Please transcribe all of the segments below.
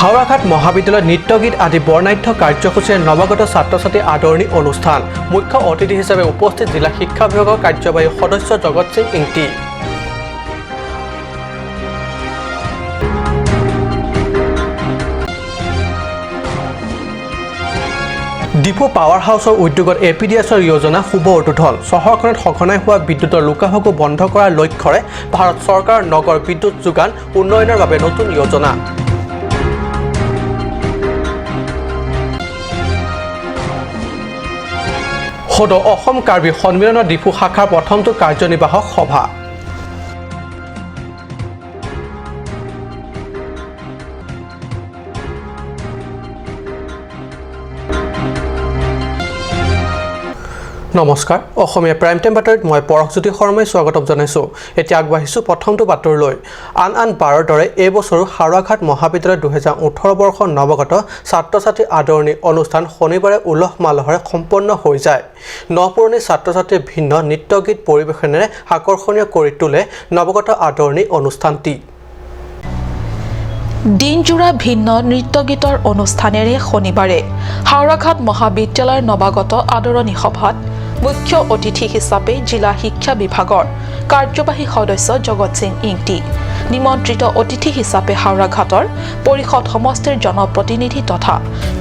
হাওৰাঘাট মহাবিদ্যালয়ত নৃত্য গীত আদি বৰ্ণাঢ্য কাৰ্যসূচীৰে নৱাগত ছাত্ৰ ছাত্ৰী আদৰণি অনুষ্ঠান। মুখ্য অতিথি হিচাপে উপস্থিত জিলা শিক্ষা বিভাগৰ কাৰ্যবাহী সদস্য জগত সিং ইংতি। ডিফু পাৱাৰ হাউচৰ উদ্যোগত এপিডিএছৰ যোজনা শুভ উদ্বোধন। চহৰখনত সঘনাই হোৱা বিদ্যুতৰ লুকাভাকু বন্ধ কৰাৰ লক্ষ্যৰে ভাৰত চৰকাৰৰ নগৰ বিদ্যুৎ যোগান উন্নয়নৰ বাবে নতুন যোজনা। সদৌ অসম কাৰ্বি সন্মিলনৰ ডিফু শাখাৰ প্ৰথমটো কাৰ্যনিৰ্বাহক সভা। নমস্কাৰ, অসমীয়া প্ৰাইম টাইম বাতৰিত মই পৰশজ্যোতি শৰ্মাই স্বাগতম জনাইছোঁ। এতিয়া আগবাঢ়িছোঁ প্ৰথমটো বাতৰিলৈ। আন আন বাৰৰ দৰে এইবছৰো হাওৰাঘাট মহাবিদ্যালয়ত 2018 বৰ্ষৰ নৱাগত ছাত্ৰ ছাত্ৰী আদৰণি অনুষ্ঠান শনিবাৰে উলহ মালহেৰে সম্পন্ন হৈ যায়। ন-পুৰণি ছাত্ৰ ছাত্ৰীৰ ভিন্ন নৃত্য গীত পৰিৱেশনেৰে আকৰ্ষণীয় কৰি তোলে নৱাগত আদৰণি অনুষ্ঠানটি। দিনজোৰা ভিন্ন নৃত্য গীতৰ অনুষ্ঠানেৰে শনিবাৰে হাওৰাঘাট মহাবিদ্যালয়ৰ নৱাগত আদৰণি সভাত মুখ্য অতিথি হিচাপে জিলা শিক্ষা বিভাগৰ কাৰ্যবাহী সদস্য জগত সিং ইংতি, নিমন্ত্ৰিত অতিথি হিচাপে হাওৰাঘাটৰ পৰিষদ সমষ্টিৰ জনপ্ৰতিনিধি তথা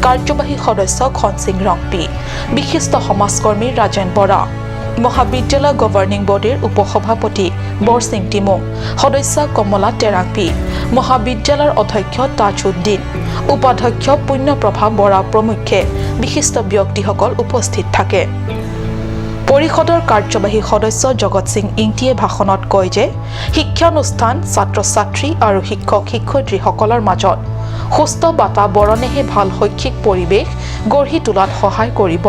কাৰ্যবাহী সদস্য খনসিং ৰংপি, বিশিষ্ট সমাজকৰ্মী ৰাজেন বৰা, মহাবিদ্যালয় গভৰ্ণিং বডিৰ উপসভাপতি বৰসিং টিমুং, সদস্য কমলা টেৰাংপি, মহাবিদ্যালয়ৰ অধ্যক্ষ তাজউদ্দিন, উপাধ্যক্ষ পুণ্যপ্ৰভা বৰা প্ৰমুখ্যে বিশিষ্ট ব্যক্তিসকল উপস্থিত থাকে। পৰিষদৰ কাৰ্যবাহী সদস্য জগত সিং ইংতিয়ে ভাষণত কয় যে শিক্ষানুষ্ঠান, ছাত্ৰ ছাত্ৰী আৰু শিক্ষক শিক্ষয়িত্ৰীসকলৰ মাজত সুস্থ বাতাবৰণেহে ভাল শৈক্ষিক পৰিৱেশ গঢ়ি তোলাত সহায় কৰিব।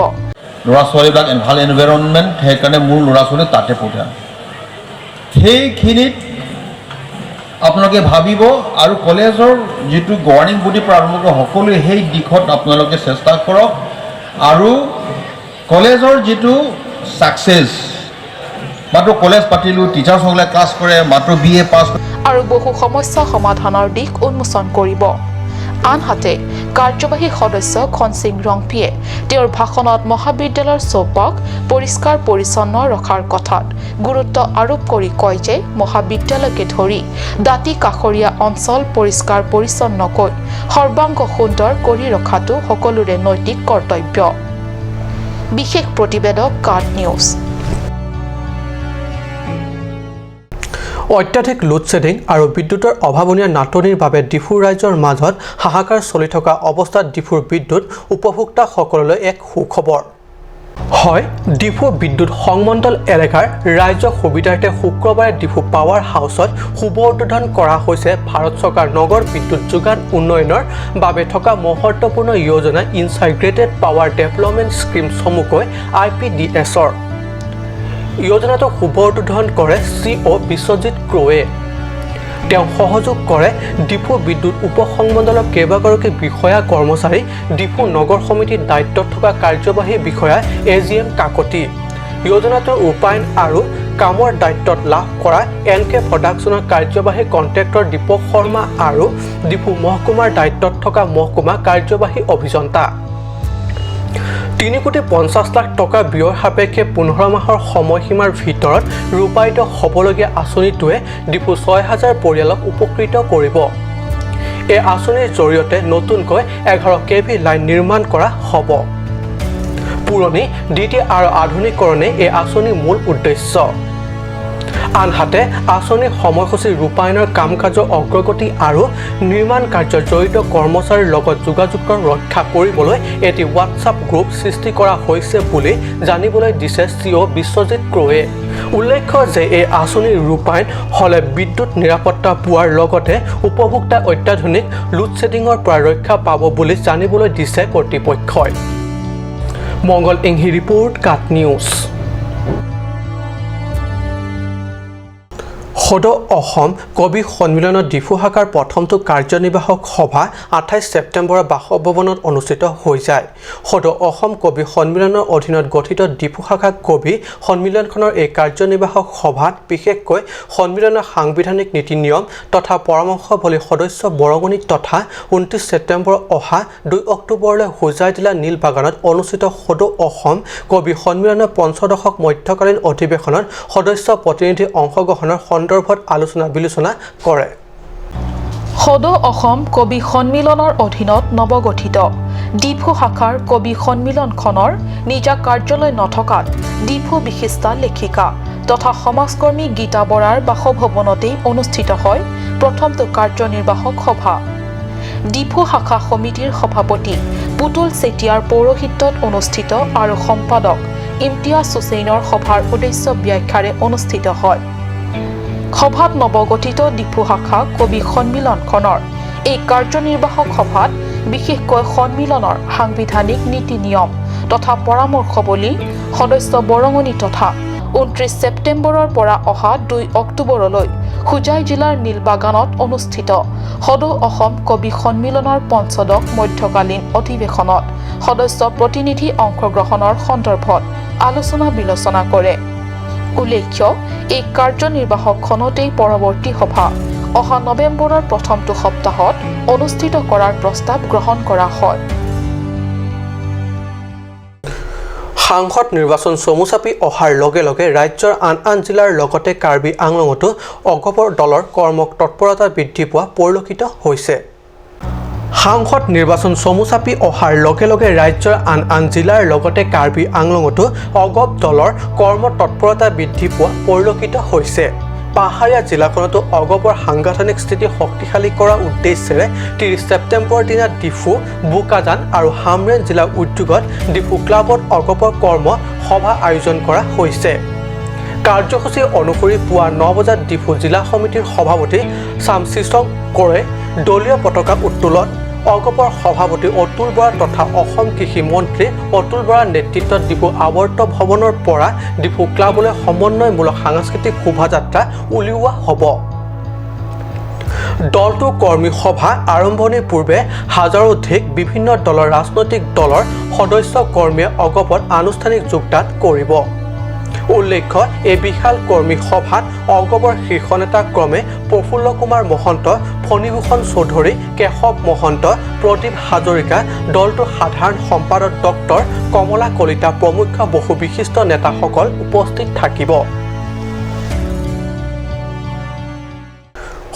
ল'ৰা ছোৱালীবিলাক ভাল এনভাইৰনমেণ্ট, সেইকাৰণে মোৰ ল'ৰা ছোৱালী তাতে পঠাম। সেইখিনিত আপোনালোকে ভাবিব আৰু কলেজৰ যিটো গভৰ্ণিং বডিৰ পৰা আৰম্ভ কৰি সকলোৱে সেই দিশত আপোনালোকে চেষ্টা কৰক। আৰু কলেজৰ যিটো ছাকচেছ, মাত্ৰ কলেজ পাতিলোঁ, টিচাৰ্ছসকলে ক্লাছ কৰে, মাত্ৰ বিএ পাছ আৰু বহু সমস্যা সমাধানৰ দিশ উন্মোচন কৰিব। আনহাতে কাৰ্যবাহী সদস্য খনসিং ৰংপিয়ে তেওঁৰ ভাষণত মহাবিদ্যালয়ৰ চৌপাশ পৰিষ্কাৰ পৰিচ্ছন্ন ৰখাৰ কথাত গুৰুত্ব আৰোপ কৰি কয় যে মহাবিদ্যালয়কে ধৰি দাঁতি কাষৰীয়া অঞ্চল পৰিষ্কাৰ পৰিচ্ছন্নকৈ সৰ্বাংগ সুন্দৰ কৰি ৰখাটো সকলোৰে নৈতিক কৰ্তব্য। বিশেষ প্ৰতিবেদক, কাট নিউজ। অত্যাধিক লোডশ্বেডিং আৰু বিদ্যুতৰ অভাৱনীয় নাটনিৰ বাবে ডিফুৰ ৰাইজৰ মাজত হাহাকাৰ চলি থকা অৱস্থাত ডিফুৰ বিদ্যুৎ উপভোক্তাসকললৈ এক সুখবৰ হয়। ডিফু বিদ্যুৎ সংমণ্ডল এলেকাৰ ৰাইজৰ সুবিধাৰ্থে শুক্ৰবাৰে ডিফু পাৱাৰ হাউচত শুভ উদ্বোধন কৰা হৈছে ভাৰত চৰকাৰ নগৰ বিদ্যুৎ যোগান উন্নয়নৰ বাবে থকা মহত্বপূৰ্ণ যোজনা ইনচাইগ্ৰেটেড পাৱাৰ ডেভেলপমেণ্ট স্কীম, চমুকৈ আইপিডিএছৰ। যোজনাটো শুভ উদ্বোধন কৰে চি অ' বিশ্বজিৎ ক্ৰয়ে। তেওঁ সহযোগ কৰে ডিফু বিদ্যুৎ উপসংমণ্ডলৰ কেইবাগৰাকী বিষয়া কৰ্মচাৰী, ডিফু নগৰ সমিতিৰ দায়িত্বত থকা কাৰ্যবাহী বিষয়া এ জি এম কাকতি, যোজনাটোৰ ৰূপায়ণ আৰু কামৰ দায়িত্বত লাভ কৰা এন কে প্ৰডাকশ্যনৰ কাৰ্যবাহী কণ্ট্ৰেক্টৰ দীপক শৰ্মা আৰু ডিফু মহকুমাৰ দায়িত্বত থকা মহকুমা কাৰ্যবাহী অভিযন্তা। 3 কোটি 50 লাখ টকা ব্যয় সাপেক্ষে 15 মাহৰ সময়সীমাৰ ভিতৰত ৰূপায়িত হ'বলগীয়া আঁচনিটোৱে ডিফু 6000 পৰিয়ালক উপকৃত কৰিব। এই আঁচনিৰ জৰিয়তে নতুনকৈ 11 কেভি লাইন নিৰ্মাণ কৰা হ'ব। পুৰণি ডি টি আৰু আধুনিকৰণে এই আঁচনিৰ মূল উদ্দেশ্য। আনহাতে আঁচনিৰ সময়সূচী ৰূপায়ণৰ কাম কাজৰ অগ্ৰগতি আৰু নিৰ্মাণ কাৰ্যত জড়িত কৰ্মচাৰীৰ লগত যোগাযোগ ৰক্ষা কৰিবলৈ এটি হোৱাটছআপ গ্ৰুপ সৃষ্টি কৰা হৈছে বুলি জানিবলৈ দিছে চি অ' বিশ্বজিৎ ক্ৰয়ে। উল্লেখ্য যে এই আঁচনিৰ ৰূপায়ণ হ'লে বিদ্যুৎ নিৰাপত্তা পোৱাৰ লগতে উপভোক্তাই অত্যাধুনিক লোডশ্বেডিঙৰ পৰা ৰক্ষা পাব বুলি জানিবলৈ দিছে কৰ্তৃপক্ষই। মংগল ইংহি ৰিপৰ্ট, কাট নিউজ। সদৌ অসম কবি সন্মিলনৰ ডিফু শাখাৰ প্ৰথমটো কাৰ্যনিৰ্বাহক সভা 28 ছেপ্টেম্বৰৰ বাসভৱনত অনুষ্ঠিত হৈ যায়। সদৌ অসম কবি সন্মিলনৰ অধীনত গঠিত ডিফু শাখা কবি সন্মিলনখনৰ এই কাৰ্যনিৰ্বাহক সভাত বিশেষকৈ সন্মিলনৰ সাংবিধানিক নীতি নিয়ম তথা পৰামৰ্শৱলী, সদস্য বৰঙণি তথা 29 ছেপ্টেম্বৰ অহা 2 অক্টোবৰলৈ হোজাই জিলাৰ নীলবাগানত অনুষ্ঠিত সদৌ অসম কবি সন্মিলনৰ পঞ্চদশক মধ্যকালীন অধিৱেশনত সদস্য প্ৰতিনিধি অংশগ্ৰহণৰ সন্দৰ্ভত আলোচনা বিলোচনা কৰে। সদৌ অসম কবি সন্মিলনৰ অধীনত নৱগঠিত ডিফু শাখাৰ কবি সন্মিলনখনৰ নিজা কাৰ্যালয় নথকাত ডিফু বিশিষ্টা লেখিকা তথা সমাজকৰ্মী গীতা বৰাৰ বাসভৱনতেই অনুষ্ঠিত হয় প্ৰথমটো কাৰ্যনিৰ্বাহক সভা। ডিফু শাখা সমিতিৰ সভাপতি পুতুল চেতিয়াৰ পৌৰোহিত্যত অনুষ্ঠিত আৰু সম্পাদক ইমতিয়াজ হুছেইনৰ সভাৰ উদ্দেশ্য ব্যাখ্যাৰে অনুষ্ঠিত হয়। সভাত নৱগঠিত ডিফু শাখা কবি সন্মিলনখনৰ এই কাৰ্যনিৰ্বাহক সভাত বিশেষকৈ সন্মিলনৰ সাংবিধানিক নীতি নিয়ম তথা পৰামৰ্শৱলী, সদস্য বৰঙণি তথা 29 ছেপ্টেম্বৰৰ পৰা অহা 2 অক্টোবৰলৈ হোজাই জিলাৰ নীলবাগানত অনুষ্ঠিত সদৌ অসম কবি সন্মিলনৰ পঞ্চদশ মধ্যকালীন অধিৱেশনত সদস্য প্ৰতিনিধি অংশগ্ৰহণৰ সন্দৰ্ভত আলোচনা বিলোচনা কৰে। উল্লেখ্য, এই কাৰ্যনিৰ্বাহকখনতেই পৰৱৰ্তী সভা অহা নৱেম্বৰৰ প্ৰথমটো সপ্তাহত অনুষ্ঠিত কৰাৰ প্ৰস্তাৱ গ্ৰহণ কৰা হয়। সাংসদ নিৰ্বাচন চমু চাপি অহাৰ লগে লগে ৰাজ্যৰ আন আন জিলাৰ লগতে কাৰ্বি আংলঙতো অগপ দলৰ কৰ্ম তৎপৰতা বৃদ্ধি পোৱা পৰিলক্ষিত হৈছে। সাংসদ নিৰ্বাচন চমু চাপি অহাৰ লগে লগে ৰাজ্যৰ আন আন জিলাৰ লগতে কাৰ্বি আংলঙতো অগপ দলৰ কৰ্ম তৎপৰতা বৃদ্ধি পোৱা পৰিলক্ষিত হৈছে। পাহাৰীয়া জিলাখনতো অগপৰ সাংগঠনিক স্থিতি শক্তিশালী কৰাৰ উদ্দেশ্যেৰে 30 ছেপ্টেম্বৰৰ দিনা ডিফু, বোকাজান আৰু হামৰেণ জিলাৰ উদ্যোগত ডিফু ক্লাবত অগপৰ কৰ্ম সভা আয়োজন কৰা হৈছে। কাৰ্যসূচী অনুসৰি পুৱা 9 বজাত ডিফু জিলা সমিতিৰ সভাপতি চামচিচং কৰে দলীয় পতাকা উত্তোলন, অগপৰ সভাপতি অতুল বৰা তথা অসম কৃষি মন্ত্ৰী অতুল বৰাৰ নেতৃত্বত ডিফু আৱৰ্ত ভৱনৰ পৰা ডিফু ক্লাবলৈ সমন্বয়মূলক সাংস্কৃতিক শোভাযাত্ৰা উলিওৱা হ'ব। দলটোৰ কৰ্মী সভা আৰম্ভণিৰ পূৰ্বে হাজাৰোধিক বিভিন্ন দলৰ ৰাজনৈতিক দলৰ সদস্য কৰ্মীয়ে অগপত আনুষ্ঠানিক যোগদান কৰিব। উল্লেখ্য, এই বিশাল কৰ্মী সভাত অগপৰ শীৰ্ষ নেতা ক্ৰমে প্ৰফুল্ল কুমাৰ মহন্ত, ফণীভূষণ চৌধুৰী, কেশৱ মহন্ত, প্ৰদীপ হাজৰিকা, দলটোৰ সাধাৰণ সম্পাদক ডক্টৰ কমলা কলিতা প্ৰমুখ্য বহু বিশিষ্ট নেতাসকল উপস্থিত থাকিব।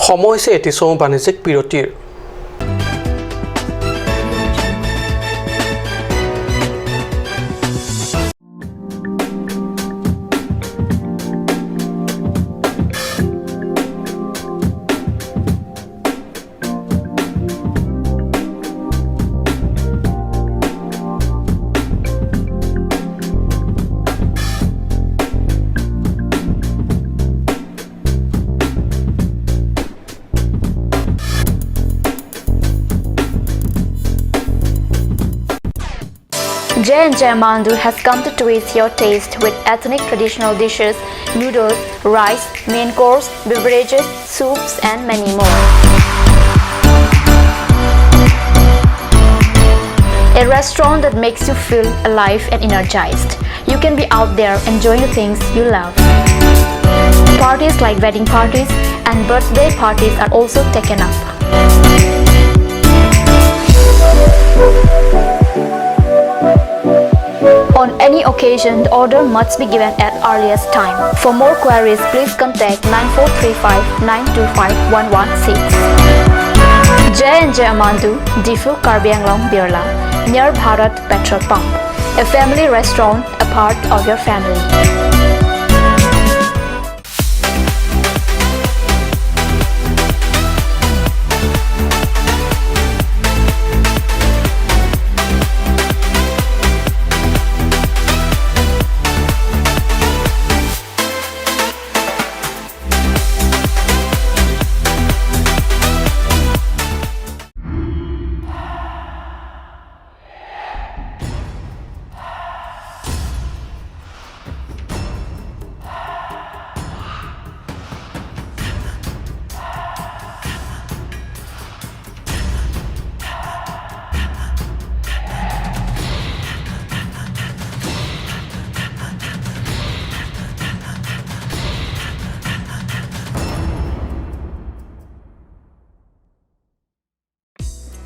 সময় হৈছে এটি চমু বাণিজ্যিক বিৰতিৰ। J&J Amandu has come to twist your taste with ethnic traditional dishes, noodles, rice, main course, beverages, soups and many more. A restaurant that makes you feel alive and energized. You can be out there enjoying the things you love. Parties like wedding parties and birthday parties are also taken up. On any occasion, the order must be given at earliest time. For more queries, please contact 9435 925 116. J&J Amandu, Difu Karbi Anglong Birla, near Bharat Petrol Pump. A family restaurant, a part of your family.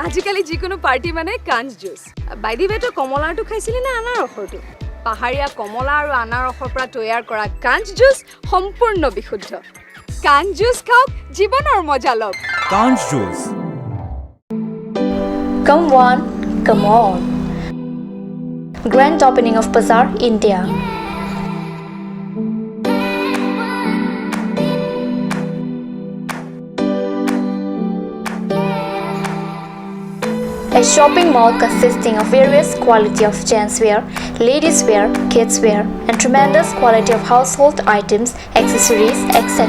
আজিকালি যিকোনো party মানে কাঞ্চ juice. By the ৱে, তই কমলাৰটো খাইছিলি নে আনাৰসৰটো? পাহাৰীয়া কমলা আৰু আনাৰসৰ পৰা তৈয়াৰ কৰা কাঞ্চ জুচ সম্পূৰ্ণ বিশুদ্ধ। কাঞ্চ জুচ খাওক, জীৱনৰ মজা লওক। Kanch Juice. Come one, come all. Grand opening of Bazaar India. A shopping mall consisting of various quality of gents wear, ladies wear, kids wear, and tremendous quality of household items, accessories, etc.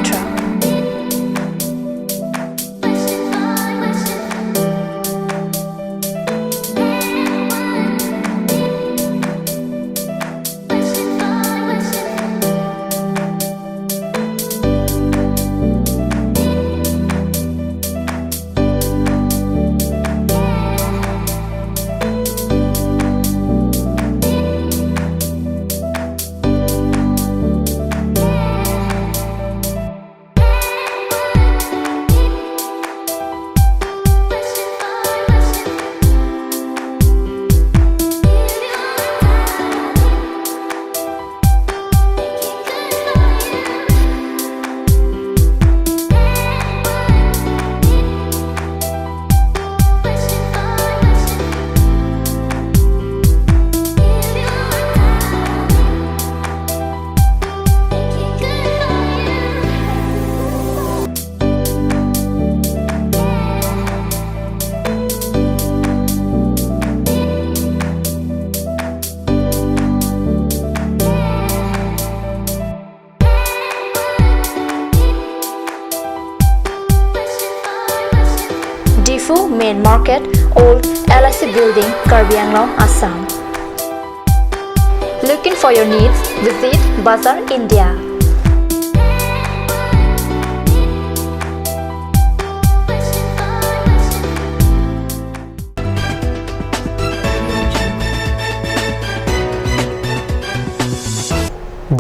Diphu Main Market, Old LIC Building, Karbi Anglong, Assam. Looking for your needs? Visit Bazaar India.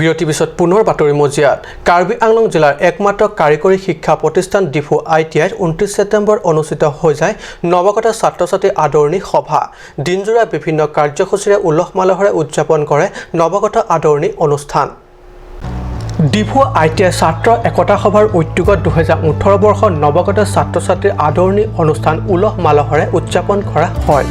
বিৰতিৰ পিছত পুনৰ বাতৰি মজিয়াত। কাৰ্বি আংলং জিলাৰ একমাত্ৰ কাৰিকৰী শিক্ষা প্ৰতিষ্ঠান ডিফু আইটিআইত 29 ছেপ্টেম্বৰত অনুষ্ঠিত হৈ যায় নৱাগত ছাত্ৰ ছাত্ৰীৰ আদৰণি সভা। দিনজোৰা বিভিন্ন কাৰ্যসূচীৰে উলহ মালহেৰে উদযাপন কৰে নৱাগত আদৰণি অনুষ্ঠান। ডিফু আইটিআই ছাত্ৰ একতা সভাৰ উদ্যোগত 2018 বৰ্ষৰ নৱাগত ছাত্ৰ ছাত্ৰীৰ আদৰণি অনুষ্ঠান উলহ মালহেৰে উদযাপন কৰা হয়।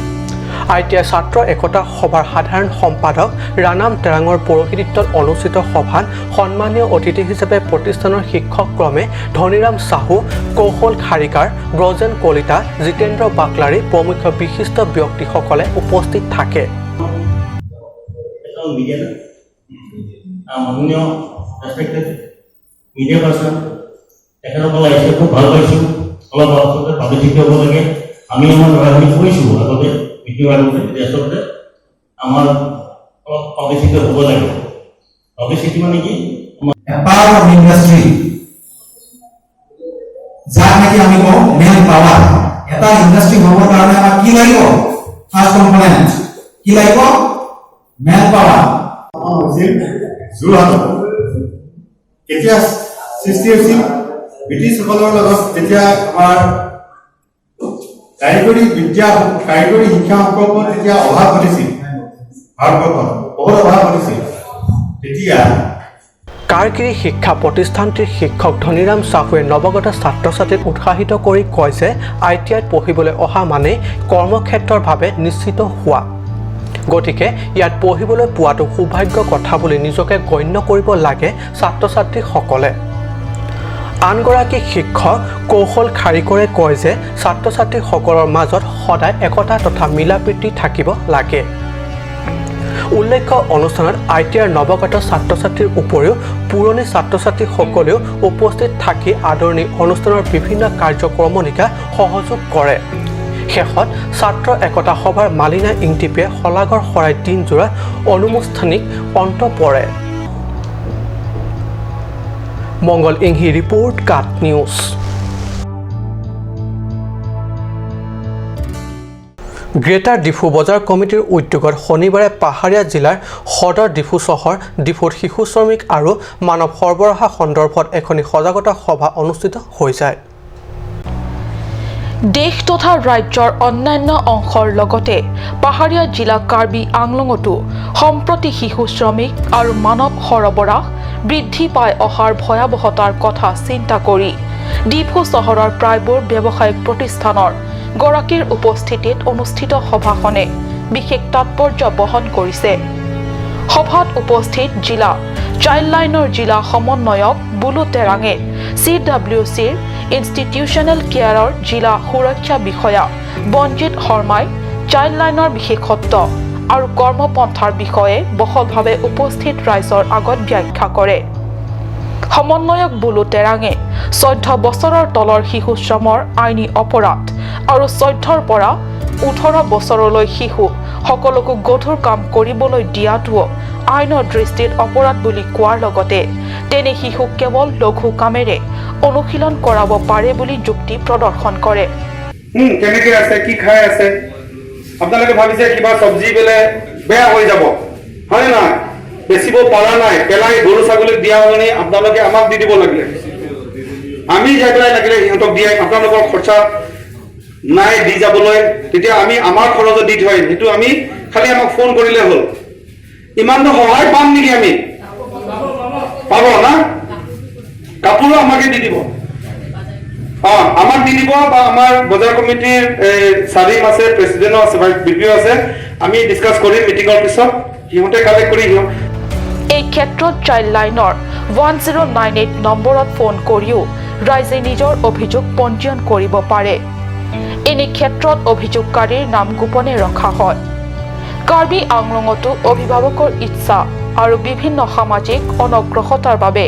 আইটিআই ছাত্ৰ একতা সভাৰ সাধাৰণ সম্পাদক ৰাণাম টেৰাঙৰ পৌৰোহিত্যত অনুষ্ঠিত সভাত সন্মানীয় অতিথি হিচাপে প্ৰতিষ্ঠানৰ শিক্ষক ক্ৰমে ধনীৰাম চাহু, কৌশল খাৰিকাৰ, ব্ৰজেন কলিতা, জিতেন্দ্ৰ বাকলাৰী প্ৰমুখ বিশিষ্ট ব্যক্তিসকলে উপস্থিত থাকে। এজন মিডিয়া মাননীয় ৰেচপেক্টেড মিডিয়া পাৰ্চন তেখেতসকল আহিছে, খুব ভাল পাইছোঁ। অলপ আচলতে পাব্লিচিটি হ'ব লাগে। আমি আমাৰ ল'ৰাখিনিক কৈছোঁ আগতে মিটিঙৰ আগতে যে আচলতে আমাৰ অলপ পাব্লিচিটি হ'ব লাগে। পাব্লিচিটি মানে কি? পাৱাৰ অফ ইণ্ডাষ্ট্ৰি, যাক নেকি আমি কওঁ মেন পাৱাৰ। এটা ইণ্ডাষ্ট্ৰি হ'বৰ কাৰণে আমাক কি লাগিব? ফাৰ্ষ্ট কম্পনেণ্ট কি লাগিব? Main power. হৈছিল যোৰহাটত। কেতিয়া সৃষ্টি হৈছিল? ব্ৰিটিছসকলৰ লগত যেতিয়া আমাৰ কাৰিকৰী বিদ্যা, কাৰিকৰী শিক্ষা সম্পৰ্কত যেতিয়া অভাৱ ঘটিছিল, ভাৰতবৰ্ষত বহুত অভাৱ ঘটিছিল তেতিয়া। কাৰিকৰী শিক্ষা প্ৰতিষ্ঠানটিৰ শিক্ষক ধনীৰাম চাহুৱে নৱাগত ছাত্ৰ ছাত্ৰীক উৎসাহিত কৰি কয় যে আইটিআইত পঢ়িবলৈ অহা মানেই কৰ্মক্ষেত্ৰৰ বাবে নিশ্চিত হোৱা, গতিকে ইয়াত পঢ়িবলৈ পোৱাটো সৌভাগ্য কথা বুলি নিজকে গণ্য কৰিব লাগে ছাত্ৰ ছাত্ৰীসকলে। আনগৰাকী শিক্ষক কৌশল খাৰিকৰে কয় যে ছাত্ৰ ছাত্ৰীসকলৰ মাজত সদায় একতা তথা মিলা প্ৰীতি থাকিব লাগে। উল্লেখ্য, অনুষ্ঠানত আইটিআইৰ নৱাগত ছাত্ৰ ছাত্ৰীৰ উপৰিও পুৰণি ছাত্ৰ ছাত্ৰীসকলেও উপস্থিত থাকি আদৰণি অনুষ্ঠানৰ বিভিন্ন কাৰ্যক্ৰমণিকা সহযোগ কৰে। শেষত ছাত্ৰ একতা সভাৰ মালিনা ইংটিপিয়ে শলাগৰ শৰাই দিনজোৰা অনুষ্ঠানিক অন্ত পৰে। মংগল ইংহি ৰিপৰ্ট, কাট নিউজ। গ্ৰেটাৰ ডিফু বজাৰ কমিটিৰ উদ্যোগত শনিবাৰে পাহাৰীয়া জিলাৰ সদৰ ডিফু চহৰ ডিফুত শিশু শ্ৰমিক আৰু মানৱ সৰবৰাহ সন্দৰ্ভত এখনি সজাগতা সভা অনুষ্ঠিত হৈ যায়। দেশ তথা ৰাজ্যৰ অন্যান্য অংশৰ লগতে পাহাৰীয়া জিলা কাৰ্বি আংলঙতো সম্প্ৰতি শিশু শ্ৰমিক আৰু মানৱ সৰবৰাহ বৃদ্ধি পাই অহাৰ ভয়াৱহতাৰ কথা চিন্তা কৰি ডিফু চহৰৰ প্ৰায়বোৰ ব্যৱসায়িক প্ৰতিষ্ঠানৰ গৰাকীৰ উপস্থিতিত অনুষ্ঠিত সভাখনে বিশেষ তাৎপৰ্য বহন কৰিছে। সভাত উপস্থিত জিলা চাইল্ড লাইনৰ জিলা সমন্বয়ক বুলু তেৰাঙে চিডব্লিউ চিৰ ইনষ্টিটিউচনেল কেয়াৰৰ জিলা সুৰক্ষা বিষয়া বঞ্জিত শৰ্মাই চাইল্ড লাইনৰ বিশেষত্ব আৰু কৰ্মপন্থাৰ বিষয়ে বহলভাৱে উপস্থিত ৰাইজৰ আগত ব্যাখ্যা কৰে। সমন্বয়ক বুলু তেৰাঙে 14 বছৰৰ তলৰ শিশু শ্ৰমৰ আইনী অপৰাধ আৰু 14ৰ পৰা 18 বছৰলৈ শিশু সকলকো গধুৰ কাম কৰিবলৈ দিয়াটোও আইনৰ দৃষ্টিত অপৰাধ বুলি কোৱাৰ লগতে তেনে শিশুক কেৱল লঘু কামেৰে অনুশীলন কৰাব পাৰে বুলি যুক্তি প্ৰদৰ্শন কৰে। কেনেকে আছে, কি খাই আছে? আপোনালোকে ভাবিছে কিবা চব্জি বোলে বেয়া হৈ যাব, হয় নে নহয়? বেচিব পৰা নাই, পেলাই গৰু ছাগলীক দিয়া সলনি আপোনালোকে আমাক দি দিব লাগিলে, আমি যাই পেলাই লাগিলে সিহঁতক দিয়াই, আপোনালোকৰ খৰচা নাই দি যাবলৈ। তেতিয়া আমি আমাৰ খৰচত দি থৈ আহিম। সেইটো আমি খালি আমাক ফোন কৰিলে হ'ল। ইমানটো সহায় পাম নেকি আমি? পাব না? কাপোৰো আমাকে দি দিব, আমাক দি দিব বা আমাৰ বজাৰ কমিটিৰ চাৰিম আছে, প্ৰেচিডেণ্টো আছে, বিপিও আছে। আমি ডিছকাছ কৰিম মিটিঙৰ পিছত, সিহঁতে কালেক্ট কৰি সিহঁত এই ক্ষেত্ৰত চাইল্ড লাইনৰ 1098 নম্বৰত ফোন কৰিও ৰাইজে নিজৰ অভিযোগ পঞ্জীয়ন কৰিব পাৰে। এনে ক্ষেত্ৰত অভিযোগকাৰীৰ নাম গোপনে ৰখা হয়। কাৰ্বি আংলঙতো অভিভাৱকৰ ইচ্ছা আৰু বিভিন্ন সামাজিক অনগ্ৰসতাৰ বাবে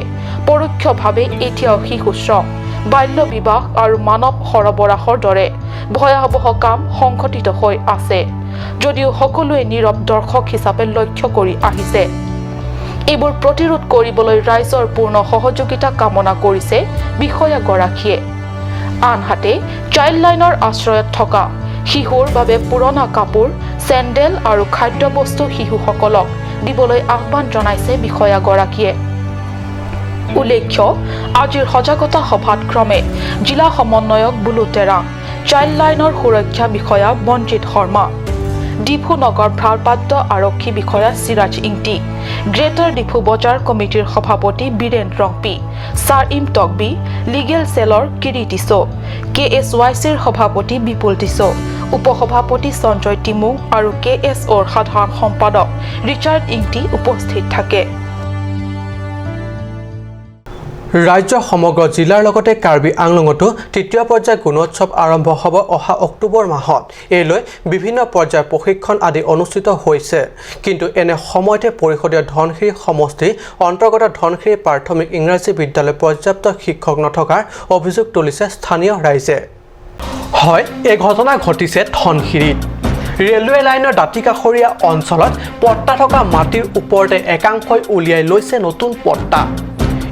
পৰোক্ষভাৱে এতিয়াও শিশু শ্ৰম, বাল্য বিবাহ আৰু মানৱ সৰবৰাহৰ দৰে ভয়াৱহ কাম সংঘটিত হৈ আছে যদিও সকলোৱে নীৰৱ দৰ্শক হিচাপে লক্ষ্য কৰি আহিছে। এইবোৰ প্ৰতিৰোধ কৰিবলৈ ৰাইজৰ পূৰ্ণ সহযোগিতা কামনা কৰিছে বিষয়াগৰাকীয়ে। আনহাতে চাইল্ড লাইনৰ আশ্ৰয়ত থকা শিশুৰ বাবে পুৰণা কাপোৰ, চেণ্ডেল আৰু খাদ্যবস্তু শিশুসকলক দিবলৈ আহ্বান জনাইছে বিষয়াগৰাকীয়ে। উল্লেখ্য, আজিৰ সজাগতা সভাত ক্ৰমে জিলা সমন্বয়ক বুলু তেৰাং, চাইল্ড লাইনৰ সুৰক্ষা বিষয়া বঞ্জিত শৰ্মা, ডিফু নগৰ ভাৰপ্ৰাপ্ত আৰক্ষী বিষয়া চিৰাজ ইংটি, গ্ৰেটাৰ ডিফু বজাৰ কমিটিৰ সভাপতি বীৰেন ৰংপি, ছাৰ ইম টকবি, লিগেল চেলৰ কিৰি টিছ', কে এছ ৱাই চিৰ সভাপতি বিপুল টিছ', উপসভাপতি সঞ্জয় টিমুং আৰু কে এছ অ'ৰ সাধাৰণ সম্পাদক ৰিচাৰ্ড ইংটি উপস্থিত থাকে। ৰাজ্যৰ সমগ্ৰ জিলাৰ লগতে কাৰ্বি আংলঙতো তৃতীয় পৰ্যায়ৰ গুণোৎসৱ আৰম্ভ হ'ব অহা অক্টোবৰ মাহত। এই লৈ বিভিন্ন পৰ্যায়ৰ প্ৰশিক্ষণ আদি অনুষ্ঠিত হৈছে। কিন্তু এনে সময়তে পৰিষদীয় ধনশিৰি সমষ্টিৰ অন্তৰ্গত ধনশিৰি প্ৰাথমিক ইংৰাজী বিদ্যালয়ত পৰ্যাপ্ত শিক্ষক নথকাৰ অভিযোগ তুলিছে স্থানীয় ৰাইজে। হয়, এই ঘটনা ঘটিছে ধনশিৰিত। ৰেলৱে লাইনৰ দাঁতিকাষৰীয়া অঞ্চলত পট্টা থকা মাটিৰ ওপৰতে একাংশই উলিয়াই লৈছে নতুন পট্টা।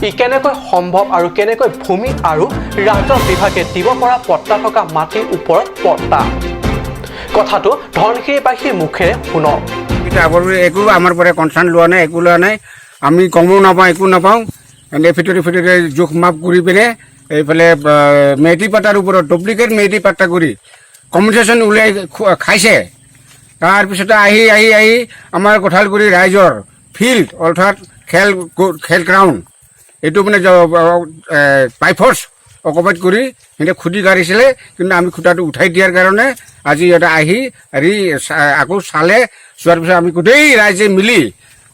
ই কেনেকৈ সম্ভৱ আৰু কেনেকৈ ভূমি আৰু ৰাজহ বিভাগে দিব পৰা পট্টা থকা মাটিৰ ওপৰত পট্টা? কথাটো ধনশিৰিবাসীৰ মুখেৰে শুনক। এতিয়া আগৰ একো আমাৰ পৰা কনচাৰ্ণ লোৱা নাই, একো লোৱা নাই। আমি গমো নাপাওঁ, একো নাপাওঁ। এনে ভিতৰে ভিতৰে জোখ মাপ কৰি পিনে এইফালে মেটি পাতাৰ ওপৰত ডুপ্লিকেট মেটি পাত্তা কৰি কম্পেনচেশ্যন উলিয়াই খাইছে। তাৰপিছতে আহি আহি আহি আমাৰ কঁঠালগুৰি ৰাইজৰ ফিল্ড, অৰ্থাৎ খেল গ্ৰাউণ্ড, এইটো মানে বাই ফ'ৰ্চ অকুপাইড কৰি সিহঁতে খুটি কাঢ়িছিলে। কিন্তু আমি খুঁটাটো উঠাই দিয়াৰ কাৰণে আজি সিহঁতে আহি হেৰি আকৌ চালে। চোৱাৰ পিছত আমি গোটেই ৰাইজে মিলি,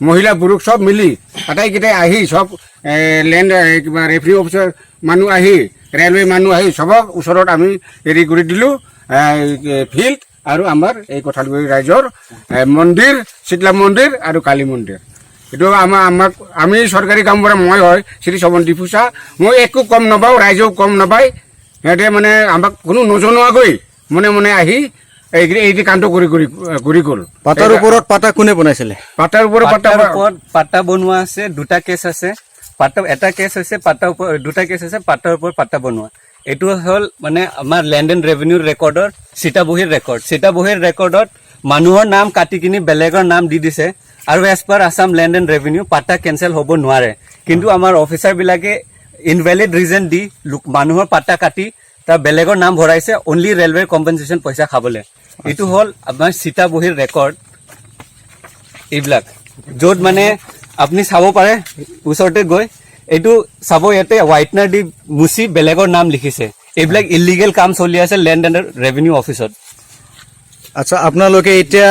মহিলা পুৰুষ চব মিলি আটাইকেইটাই আহি চব লেণ্ড কিবা ৰেভিনিউ অফিচৰ মানুহ আহি, ৰেলৱে মানুহ আহি চবক ওচৰত আমি হেৰি কৰি দিলোঁ। ফিল্ড আৰু আমাৰ এই কঁঠালগুৰি ৰাইজৰ মন্দিৰ, শীতলা মন্দিৰ আৰু কালী মন্দিৰ, এইটো আমাৰ আমাক আমি চৰকাৰী কাম কৰা মই হয় শ্ৰী শৱন ডিফুচা, মই একো গম নাপাওঁ, ৰাইজেও গম নাপায়। সিহঁতে মানে আমাক কোনো নজনোৱাকৈ মনে মনে আহি এই কামটো কৰি কৰি কৰি গ'ল। পাতাৰ ওপৰত পাতা কোনে বনাইছিলে? পাতাৰ ওপৰত পাতা। পাট্টাৰ ওপৰত পাট্টা বনোৱা আছে। দুটা কেছ আছে পাট্টা। এটা কেছ হৈছে পাট্টাৰ ওপৰত, দুটা কেছ আছে পাট্টাৰ ওপৰত পাট্টা বনোৱা। এইটো হ'ল মানে আমাৰ লেণ্ড এণ্ড ৰেভিনিউ ৰেকৰ্ডৰ চিতাবহীৰ ৰেকৰ্ড। চিতাবহীৰ ৰেকৰ্ডত মানুহৰ নাম কাটি কিনি বেলেগৰ নাম দি দিছে আৰু as per Assam Land and Revenue patta cancel হ'ব নোৱাৰে। কিন্তু আমাৰ অফিচাৰ বিলাকে ইনভেলিড ৰিজন দি লোক মানুহৰ পাট্টা কাটি তাৰ বেলেগৰ নাম ভৰাইছে, অনলি ৰেলৱেৰ কম্পেনচেশ্যন পইচা খাবলৈ। এইটো হ'ল আমাৰ সীতাবহীৰ ৰেকৰ্ড এইবিলাক, য'ত মানে আপুনি চাব পাৰে ওচৰতে গৈ এইটো চাব, ইয়াতে হোৱাইটনাৰ দি মুচি বেলেগৰ নাম লিখিছে। এইবিলাক ইলিগেল কাম চলি আছে লেণ্ড এণ্ড ৰেভিনিউ অফিচত। আচ্ছা, আপোনালোকে এতিয়া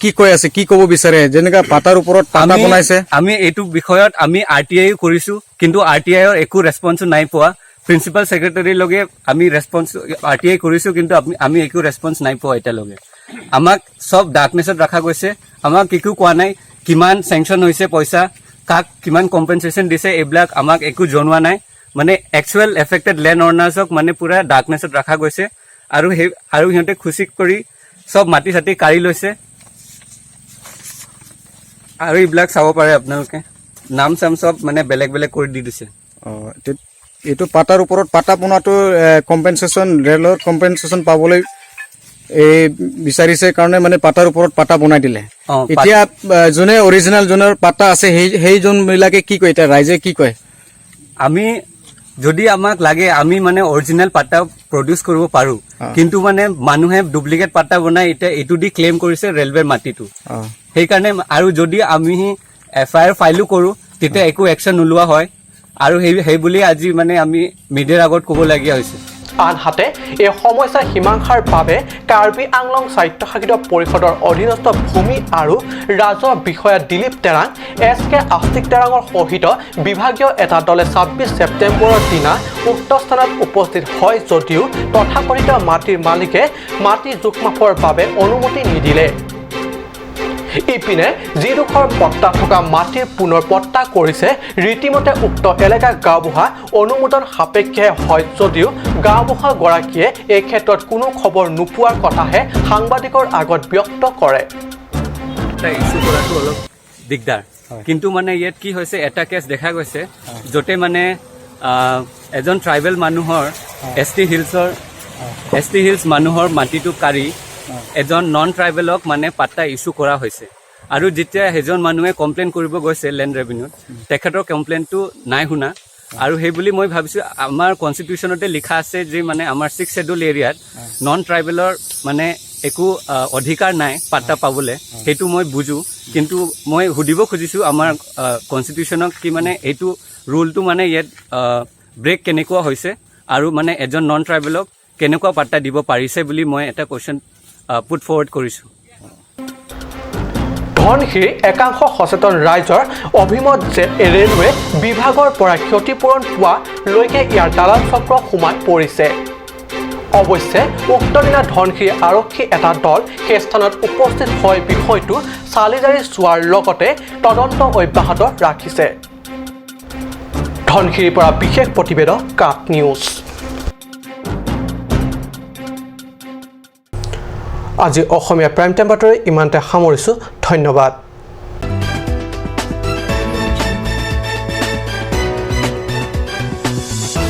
কি কৈ আছে, কি ক'ব বিচাৰে, যেনেকা পাতাৰ ওপৰত পাতা বনাইছে? আমি এইটো বিষয়ত আমি আৰটিআই কৰিছো, কিন্তু আৰটিআইৰ একো ৰেচপন্সো নাই পোৱা। প্ৰিন্সিপাল ছেক্ৰেটাৰীৰ লগে আমি ৰেচপন্স আৰটিআই কৰিছো, কিন্তু আমি একো ৰেচপন্স নাই পোৱা এতিয়ালৈকে। আমাক চব ডাৰ্কনেছত ৰখা গৈছে। আমাক একো কোৱা নাই কিমান চেংচন হৈছে পইচা, কাক কিমান কম্পেনচেশ্যন দিছে, এইবিলাক আমাক একো জনোৱা নাই। মানে একচুৱেল এফেক্টেড লেণ্ড অনাৰ্ছক মানে পুৰা ডাৰ্কনেছত ৰখা গৈছে আৰু সিহঁতে খুচি কৰি চব মাটি চাটি কাঢ়ি লৈছে। আৰু এইবিলাক চাব পাৰে আপোনালোকে, নাম চাম চব মানে বেলেগ বেলেগ কৰি দি দিছে। অঁ, এইটো পাতাৰ ওপৰত পাতা বনোৱাটো কম্পেনচেশ্যন, ৰেলৰ কম্পেনচেশ্যন পাবলৈ এই বিচাৰিছে কাৰণে মানে পাতাৰ ওপৰত পাতা বনাই দিলে। এতিয়া যোনে অৰিজিনেল, যোনৰ পাতা আছে, সেইজনবিলাকে কি কয়? এতিয়া ৰাইজে কি কয়? আমি যদি আমাক লাগে, আমি মানে অৰিজিনেল পাট্টা প্ৰডিউচ কৰিব পাৰো। কিন্তু মানে মানুহে ডুপ্লিকেট পাট্টা বনাই এতিয়া এইটো দি ক্লেইম কৰিছে ৰেলৱেৰ মাটিটো। সেইকাৰণে আৰু যদি আমি এফআইআৰ ফাইলো কৰো, তেতিয়া একো একশ্যন নোলোৱা হয়। আৰু সেই বুলি আজি মানে আমি মিডিয়াৰ আগত ক'বলগীয়া হৈছে। আনহাতে এই সমস্যা মীমাংসাৰ বাবে কাৰ্বি আংলং স্বায়ত্তশাসিত পৰিষদৰ অধীনস্থ ভূমি আৰু ৰাজহ বিষয়া দিলীপ তেৰাং, এছ কে আস্তিক তেৰাঙৰ সহিত বিভাগীয় এটা দলে 26 ছেপ্টেম্বৰৰ দিনা উক্ত স্থানত উপস্থিত হয় যদিও তথাকথিত মাটিৰ মালিকে মাটি জোখমাখৰ বাবে অনুমতি নিদিলে। ইপিনে যিডোখৰ পট্টা থকা মাটিৰ পুনৰ পট্টা কৰিছে, ৰীতিমতে উক্ত এলেকা গাঁওবুঢ়া অনুমোদন সাপেক্ষে হয় যদিও গাঁওবুঢ়াগৰাকীয়ে এই ক্ষেত্ৰত কোনো খবৰ নোপোৱাৰ কথাহে সাংবাদিকৰ আগত ব্যক্ত কৰে। এটা ইছ্যু কৰাটো অলপ দিগদাৰ, কিন্তু মানে ইয়াত কি হৈছে, এটা কেছ দেখা গৈছে য'তে মানে এজন ট্ৰাইবেল মানুহৰ এছ টি হিলছ মানুহৰ মাটিটো কাঢ়ি এজন নন ট্ৰাইবেলক মানে পাট্টা ইছ্যু কৰা হৈছে। আৰু যেতিয়া সেইজন মানুহে কমপ্লেইন কৰিব গৈছে লেণ্ড ৰেভিনিউত, তেখেতৰ কমপ্লেইনটো নাই শুনা। আৰু সেই বুলি মই ভাবিছোঁ, আমাৰ কনষ্টিটিউশ্যনতে লিখা আছে যে মানে আমাৰ ছিক্স শ্বেডিউল এৰিয়াত নন ট্ৰাইবেলৰ মানে একো অধিকাৰ নাই পাট্টা পাবলৈ। সেইটো মই বুজোঁ, কিন্তু মই সুধিব খুজিছোঁ আমাৰ কনষ্টিটিউশ্যনক কি মানে এইটো ৰুলটো মানে ইয়াত ব্ৰেক কেনেকুৱা হৈছে আৰু মানে এজন নন ট্ৰাইবেলক কেনেকুৱা পাট্টা দিব পাৰিছে বুলি মই এটা কুৱেশ্যন পুট ফৰৱাৰ্ড কৰিছোঁ। ধনশিৰি একাংশ সচেতন ৰাইজৰ অভিমত যে ৰেলৱে বিভাগৰ পৰা ক্ষতিপূৰণ পোৱা লৈকে ইয়াৰ দালাল চক্ৰ সোমাই পৰিছে। অৱশ্যে উক্ত দিনা ধনশিৰি আৰক্ষী এটা দল সেই স্থানত উপস্থিত হৈ বিষয়টো চালি জাৰি চোৱাৰ লগতে তদন্ত অব্যাহত ৰাখিছে। ধনশিৰিৰ পৰা বিশেষ প্ৰতিবেদক, কাট নিউজ। আজি অসমীয়া প্ৰাইম টাইম বাতৰি ইমানতে সামৰিছোঁ। ধন্যবাদ।